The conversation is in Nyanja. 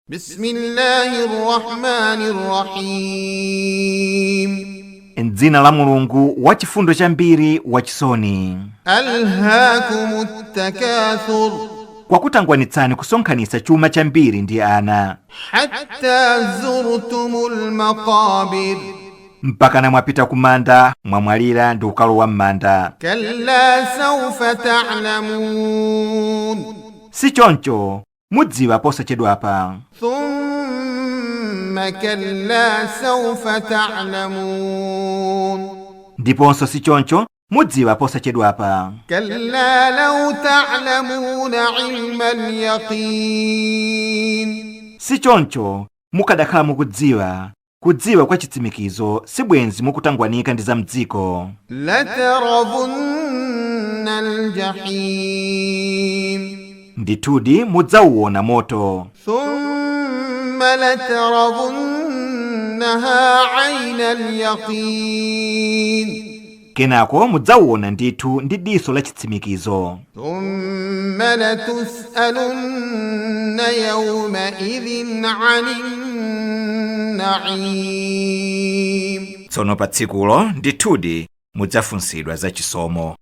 بسم الله الرحمن الرحيم. M'dzina la Mulungu wachifundo chambiri, wachisoni. ألهاكم التكاثر. Kwakutangwanitsani kusonkhanitsa chuma chambiri ndi ana. حتى زرتم المقابر. Mpakana mwapita kumanda, mwamwalira ndi kukalowa m'manda. كلا سوف تعلمون. Si choncho, mudziwa posachedwapa. ثم كلا سوف تعلمون. Ndiponso si choncho, mudziwa posachedwapa. كلا لو تعلمون علم اليقين. Si choncho, mukadakhala mukudziwa kudziwa kwa chitsimikizo, si bwenzi mukutangwanika ndi za mdziko. لترون الجحيم. Ndithudi mudzauwona moto. ثم لترونها عين اليقين. Kenako mudzauwona ndithu ndi diso la chitsimikizo. ثم لتسألن يومئذ عن النعيم. Tsono pa tsikulo ndithudi mudzafunsidwa za chisomo.